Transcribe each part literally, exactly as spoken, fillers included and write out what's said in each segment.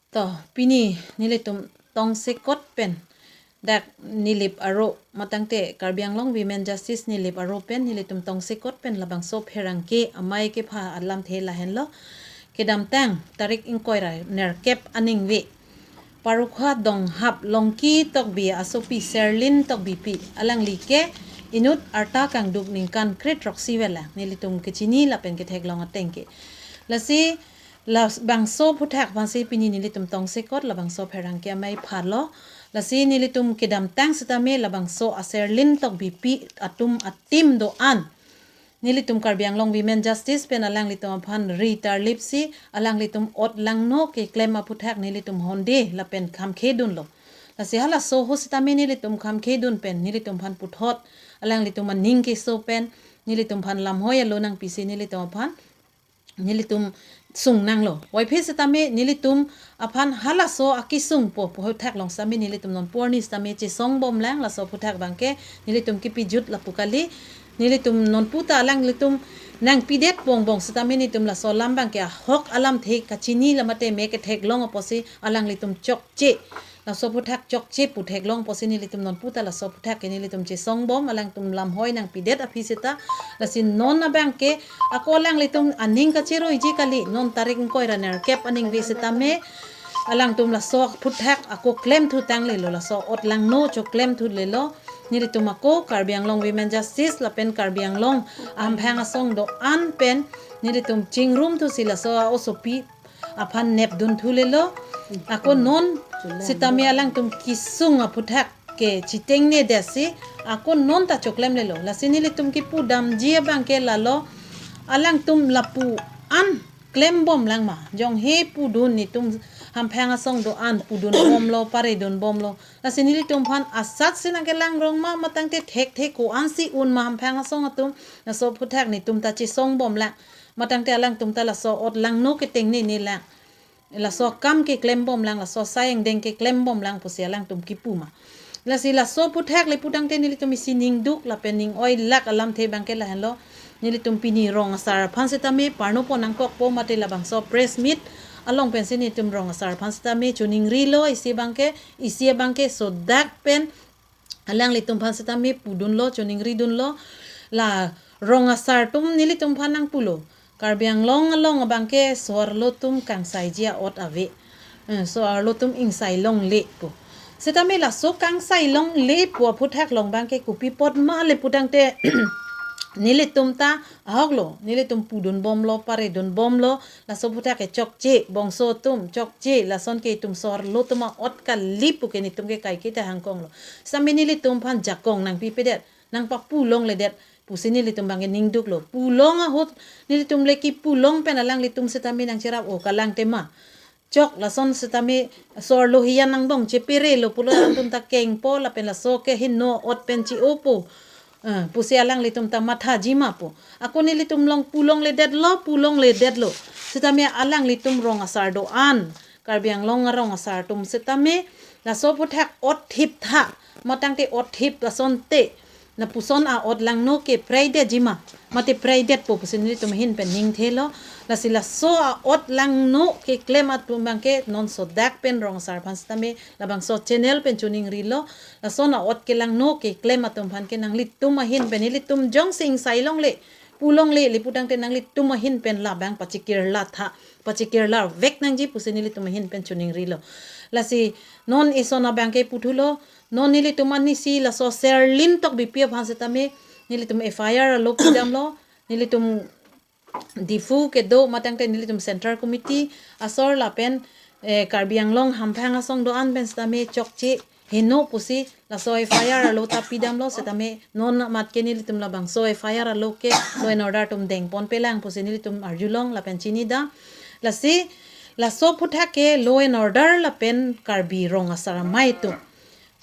To, pini nelitum tongsekot pen dak Nilip aro, matangte Karbi Anglong Women Justice Nilip aro pen nelitum tongsekot pen labangso pherangke amei kepha alamthe lahenlo. Kedamtang tarik ingkoi ra nerkep aningve, Parukha Donghap Longki Tokbi asopi Serlin Tokbipi, alangli ke inut arta kangduk ningkan kre-throksi vel lang, nelitum kechini lapen ketheklong ateng ke. Lasi labangso aphuthak aphansi pini nelitum tongsekot labangso pherangke amei phalo. Lasi nelitum kedamtang sitame labangso a Serlin Tokbipi atum a-team do-an nelitum Karbi Anglong Women Justice pen alanglitum aphan ri tarlipsi alanglitum ot langno keklem aphuthak nelitum honde lapen khamkhedunlo. Lasi halaso ahut sitame nelitum khamkhedun pen nelitum aphan puthot alanglitum aning keso pen nelitum aphan lamhoi alo nangpisi nelitum aphan nelitum sungnanglo. Waiphe sitame nelitum aphan halaso akesung po aphuthak along sitame nelitum nonpu arni sitame chesongbom lang, laso aphuthak abangke nelitum kipijut lapu kali. Nelitum nonpu ta alanglitum nangpidet bongbong sitame nelitum laso alam abangke ahok alamthe kachini lamate me ketheklong apotsi alanglitum chokche, laso aphuthak chokche pu theklong apotsi nelitum nonpu ta laso aphuthak ke nelitum chesongbom, alangtum lamhoi nangpidet aphi seta. Lasi non abangke ako alanglitum aning kacheroiji kali, non tarik ingkoi ra nerkep aningve sitame alangtum laso aphuthak ako klemthu tanglelo, laso ot langno choklemthulelo. Nelitum ako Karbi Anglong Women Justice lapen Karbi Anglong Hamphang Asong do-an pen nelitum chingrumthusi laso a-osopi aphan nepdunthulelo. Ako non sitame alangtum kesung aphuthak ke chitengnedetsi ako non ta choklemlelo. Lasi nelitum kipudamji abangke lalo, alangtum lapu-an klembom lang ma? Jonghe pudun, netum Hamphang Asong do-an pudunbomlo, paredunbomlo. Lasi nelitum aphan asatsi nangkelangrong ma, matangte thekthe ko-ansi un ma Hamphang Asong atum? Laso aphuthak netum ta chesongbom lang, matangte alangtum ta laso ot langno ketengnene lang, laso akam keklembom lang, laso asai angdeng keklembom lang pusi alangtum kipu ma? Lasi laso aphuthak le pudangte nelitum isi ningduk lapen ning-oilak alamthe abangke lahenlo. Nelitum pini rong asar aphan sitame parnopon nangkokpo mate labangso press meet along pensi nelitum rong asar aphan sitame choningrilo. Isi abangke, isi abangke sodak pen alanglitum aphan sitame pudunlo, choningridunlo. La rong asar atum nelitum aphan nangpulo, Karbi Anglong along abangke so-arlo atum kangsaiji a-ot ave. Eh, so-arlo atum ingsailongle pu. Sitame laso kangsailongle pu aphuthak along abangke kopi apot ma le pudangte nelitum ta ahoklo, nelitum pudunbomlo, paredunbomlo, laso aphuthak ke chokche, bongso atum chokche, lason ke itum so-arlo atum a-ot kali pu ke netum ke kaike ta hangkonglo. Sitame nelitum aphan jakong nangpipedet, nangpapulongledet pusi nelitum abangke ningduklo. Pulong ahut nelitum le kipulong pen alanglitum sitame nangcherap, o kalang tema, chok lason sitame so-arlo hiyan angbong cheperelo pulo, alangtum ta kengpo lapen laso ke heno ot pen chi-opo, eh, pusi alanglitum ta mathaji ma pu. Ako nelitum along pulongledetlo, pulongledetlo. Sitame alanglitum rong asar do-an, Karbi Anglong arong asar atum sitame laso aphuthak ot thiptha, matangte ot thip asonte, lapuson a-ot langno ke preidetji ma, mate preidetpo pusi nelitum ahin pen ningthelo. Lasi laso a-ot langno keklem atum abangke non sodak pen rong asar aphan sitame labangso channel pen choningrilo. Lason a-ot kelangno keklem atum aphan ke nanglitum ahin pen, nelitum jongsi ingsailongle, pulongle le pudangte nanglitum ahin pen labang pachikirla tha, pachikirlarvek nangji pusi nelitum ahin pen choningrilo. Lasi non ison abangke puthulo, non nelitum anisi laso Serlin Tokbipi aphan sitame nelitum F I R alo pidamlo, nelitum Diphu kedo matangte nelitum Central Committee asor lapen, eh, Karbi Anglong Hamphang Asong do-an pen sitame chokche heno pusi laso F I R alo ta pidamlo, sitame non amat ke nelitum labangso F I R alo ke law and order atum dengponpelang pusi nelitum arjulong lapen chinidam. Lasi laso aphuthak ke law and order lapen Karbi rong asar amei atum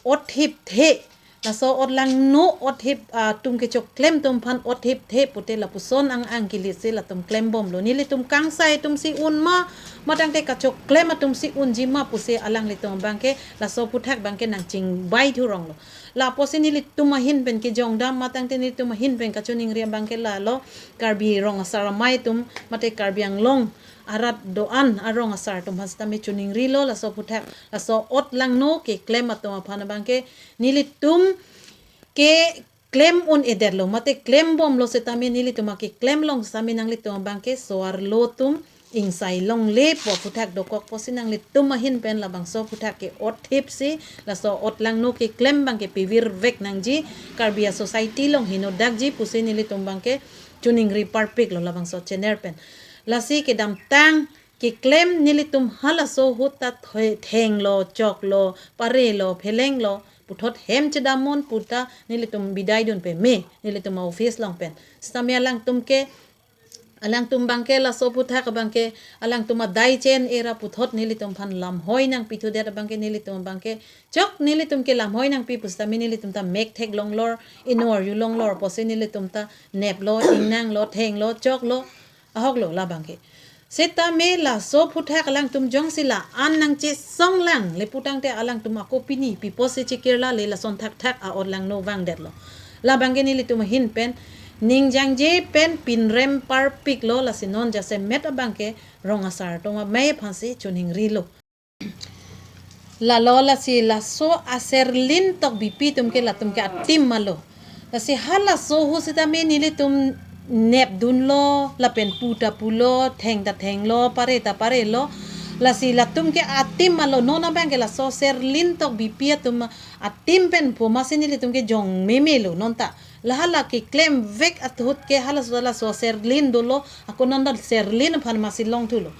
ot thipthe, laso ot langno ot thip, ah, atum kechoklem atum aphan ot thipthe pute lapuson ang-ang kelitsi latum klembomlo. Nelitum kangsai atumsi un ma, matangte kachoklem atumsi unji ma pusi alanglitum abangke laso aphuthak abangke nangchingbai thuronglo. Lapusi nelitum ahin pen kejongdam matangte nelitum ahin pen kachoningri abangke lalo, Karbi rong asar amei atum mate Karbi Anglong arat do-an arong asar atum aphan sitame choningrilo laso aphuthak, laso ot langno keklem atum aphan abangke nelitum ke klem un-edetlo mate klembomlo sitame nelitum akeklem along sitame nanglitum abangke so-arlo atum ingsai longlepo aphuthak dokok pusi nanglitum ahin pen labangso aphuthak ke-ot thipsi laso ot langno keklem abangke pivirvek nangji, Karbi a-society along hinodakji pusi nelitum abangke choningri parpiklo labangso channel pen. Lasi kedamtang keklem nelitum halaso ahut ta thoi-, thenglo, choklo, parelo, phelenglo, puthot hem chedam un puta nelitum bidai dun peme, nelitum office along pen. Sitame alangtum ke, alangtum abangke laso aphuthak abangke, alangtum adai che-en-e ra puthot nelitum aphan lamhoi nangpithudet abangke nelitum abangke chok nelitum ke lamhoi nangpi pusitame nelitum ta mek thek longlor, inor yu longlor pusi nelitum ta neplo, ingnanglo, thenglo, choklo, ahoklo labangke. Sitame laso aphuthak alangtum jongsi la-an nangchesong lang le putangte alangtum ako pini pi pusi chekirla le lason thakthak a-ot langno vangdetlo. Labangke nelitum ahin pen ning jangje pen pinrem parpiklo, lasi non jasemet abangke rong asar atum amei aphansi choningrilo. Lalo lasi laso aserlin tok bipi atum ke latum ke atim malo. Lasi halaso ahut sitame nelitum nepdunlo, lapen pu ta pulo, theng ta thenglo, pare ta parelo. Lasi latum ke atim malo, non abangke laso aserlin tok bipi atum atim pen pu masi nelitum ke jong memelo non ta. La hala keklemvek ahut ke halaso laso aserlin dolo, ako non ta aserlin aphan masi longthulo.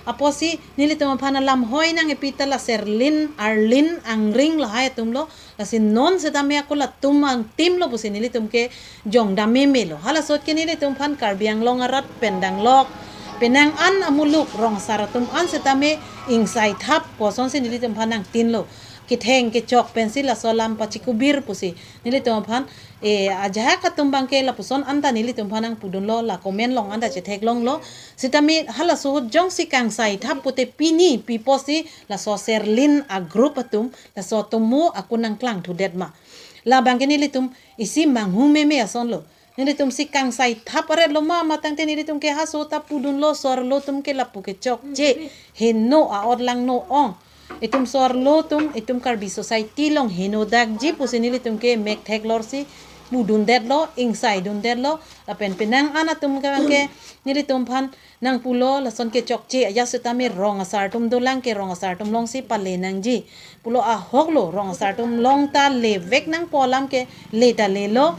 Apotsi nelitum aphan alamhoi nang-epi ta la aserlin, arlin, angring lahai atumlo, lasi non sitame ako latum atimlo pusi nelitum ke jong dam memelo. Halaso ahut ke nelitum aphan Karbi Anglong arat pen danglok, penang an amuluk rong asar atum an sitame ingsai thap pu asonsi nelitum aphan nangtinlo. Ketheng kechok pensi laso alam pachikubir pusi nelitum aphan, eh, ajahak atum abangke lapuson anta nelitum aphan nangpudunlo, la comment along anta chetheklonglo. Sitame halaso ahut jongsi kangsai thap pute pini pi pusi laso aserlin a-group atum laso atum mo ako nangklangthudet ma. Labangke nelitum isi manghu meme asonlo. Nelitum si kangsai thap aretlo ma, matangte nelitum ke halaso ta pudunlo, so-arlo atum ke lapu ke chokche, heno a-ot langno ong. Itum so-arlo atum, itum Karbi society along hinodakji pusi nelitum ke mek theklorsi pudundetlo, ingsaidundetlo, lapen penang an atum ke abangke nelitum aphan nangpulo, lason ke chokche ajat sitame rong asar atum dolang ke rong asar atum alongsi pale nangji pulo, ahoklo, rong asar atum along ta levek nangpo alam ke le ta lelo.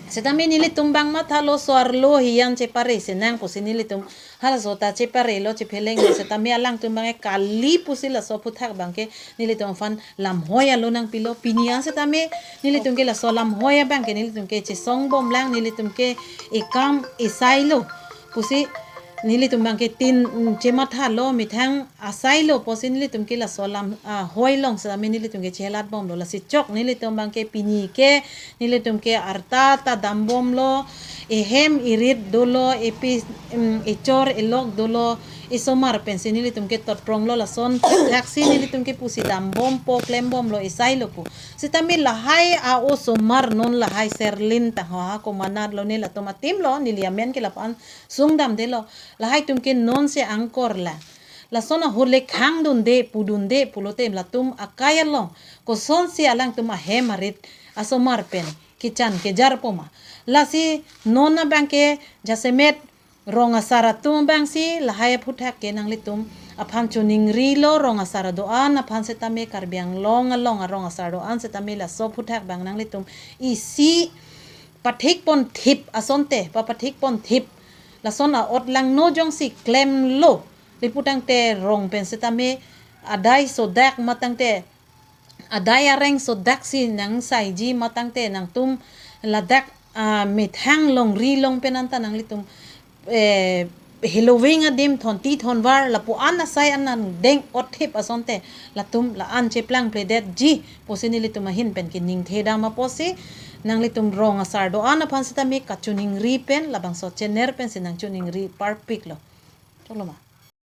Sitame nelitum abang mathalo, so-arlo hiyan chepare sinang pusi nelitum halaso ta cheparelo, chephelenglo, sitame alangtum abangke kali pusi laso aphuthak abangke nelitum aphan lamhoi alo nangpilo. Pini an sitame nelitum ke laso lamhoi abangke nelitum ke chesongbomlang, nelitum ke ekam esailo pusi nelitum abangke tin, mm, chemathalo, methang asailo pusi nelitum ke laso lam, ah, hoi along sitame nelitum ke chelatbomlo. Lasi chok nelitum abangke pini ke nelitum ke arta ta dambomlo, ehem erit dolo, epi, mm, echor elok dolo, esomar pensi nelitum ke totpronglo, lason thaksi nelitum ke pusi dambompo, klembomlo, esailo pu. Sitame lahai a-osomar non lahai aserlin tang ho ha komanat lone, latum atimlo, neli amen ke lapu-an sungdamdelo. Lahai atum ke nonsi angkor la. Lason ahut le khangdunde, pudunde pulote latum akai along kosonsi alangtum ahem arit asomar pen kechan kejarpo ma. Lasi non abangke jasemet rong asar atum abangsi lahai aphuthak ke nanglitum aphan choningrilo, rong asar do-an aphan sitame, Karbi Anglong along arong asar do-an sitame laso aphuthak abang nanglitum isi pathikpon thip asonte, papathikpon thip. Lason a-ot langno jongsi klemlo le putangte rong pen sitame adai sodak matangte adai areng sodaksi nangsaiji matangte nangtum ladak, ah, methang longri along pen anta nanglitum, eh, heloving adim thonti thonvar lapu-an asai an nangdeng-ot thip asonte latum la-an cheplangpledetji pusi nelitum ahin pen keningthedam apotsi nanglitum rong asar do-an aphan sitame kachoningri pen labangso channel pensi nangchoningri parpiklo. Choklo ma?